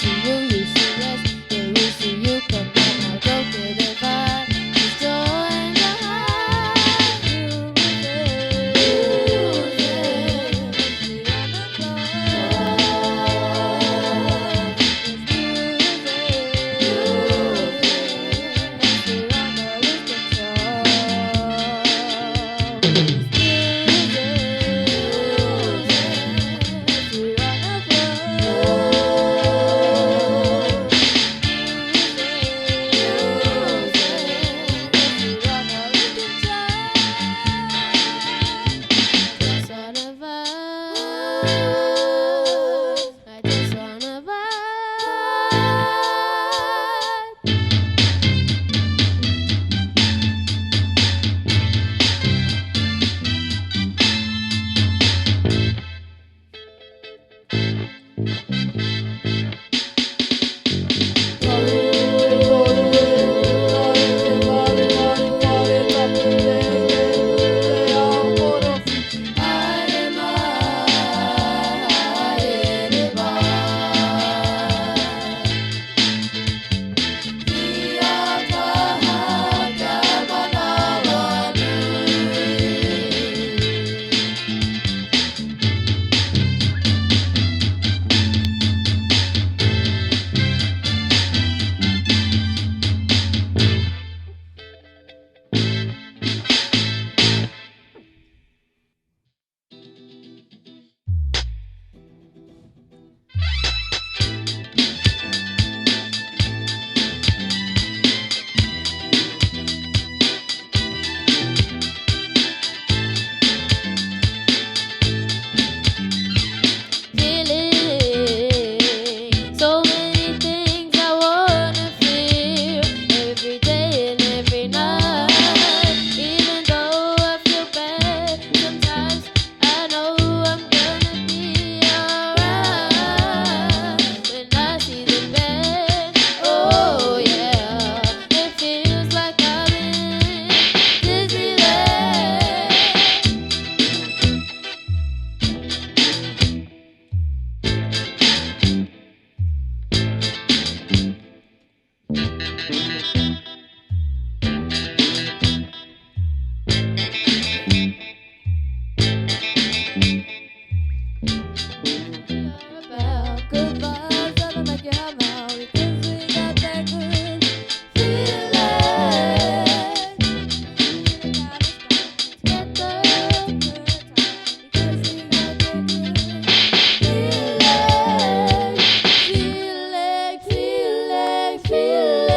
see you, you see us, yeah, we see you. Come on now, go get the vibe. Just join the high. Music, music, on the floor. It's music, music, makes you wanna lose control. It's music, music, makes you wanna flow. Music, music, makes you wanna lose control. I just wanna vibe. I just wanna vibe. Haere mai, haere mai. Kia kaha, kia manawanui. Feeling so many things I wanna feel every day and every night. Even though I feel bad sometimes, I know I'm gonna be alright when I see the band. Oh yeah, it feels like I'm in Disneyland. About good vibes that'll make you hum out because we got that good feeling. Together, because we got that good feeling, feeling, feeling, feeling.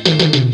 Thank you.